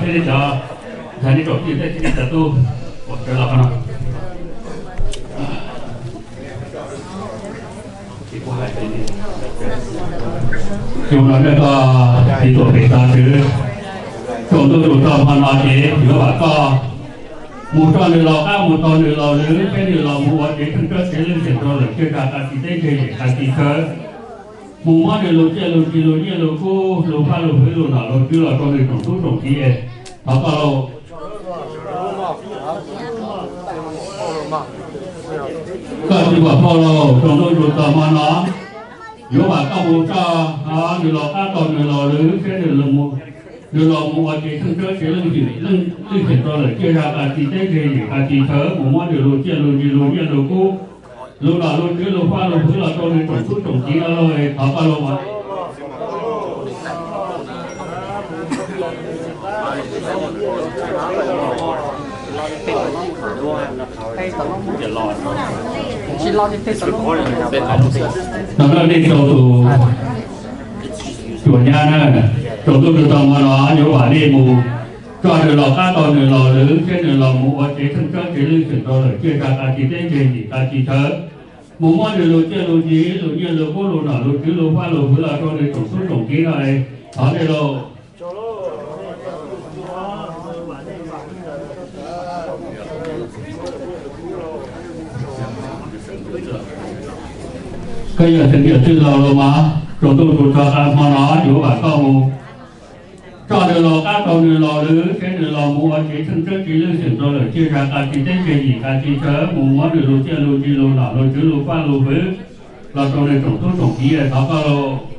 Thiab nej cov, yog nej tsoom tij thiab nej cov tub, ua sawv los qhov no. Tus no nej koj tiv tuam pem tog twg, tsaus ntuj tsaus tog hmo no ces yuav vam koj mus tso nws los qab, mus tos nws los lwm, peb nws los mus ua kev theej tsawb kev lwj xeem rau lawm tsiaj tsa, qab tsis teb tseg yim qab tsis chaw, mus muab nws lus txiaj lus ntsig lus nyiaj lus kub lus faj lus fwv lus nom lus tswv los rau nws tsoom tub tsoom kiv es thov koj lauj. Koj tsis pom tau lauj, tsaus ntuj tsaus tog hmo no, yuav vam koj mus tso nws los qab, tos nws los lwm, peb nws los mus ua kev theej tsawb kev lwj xeem rau lawm tsiaj tsa, qab tsis teb tseg yim qab tsis chaw, mus muab nws lus txiaj lus ntsig lus nyiaj lus kub lus nom lus tswv lus faj lus fwv los rau nws tsoom tub tsoom kiv no lauj, thov koj lauj. Ntawm no nej tau tus cuam nyab na, tsaus ntuj tsaus tog hmo no yuav vam nej mus tso nws los qab, tos nws los lwm, peb nws los mus ua kev theej tsawb kev lwj xeem rau lawm tsiaj tsa, qab tsis teb tseg yim qab tsis chaw, mus muab nws lus txiaj lus ntsig lus nyiaj lus kub lus nom lus tswv lus faj lus fwv los rau nws tsoom tub tsoom kiv no, thov nej lauj. Koj yog xeem Tiam Txwj Laug los mas tsaus ntuj tsaus tog hmo no yuav vam koj mus tso nws los qab, tos nws los lwm, peb nws los mus ua kev theej tsawb kev lwj xeem rau lawm tsiaj tsa, qab tsis teb tseg yim qab tsis chaw, mus muab nws lus txiaj lus ntsig lus nom lus tswv lus faj lus fwv los rau nws tsoom tub tsoom kiv, thov koj lauj.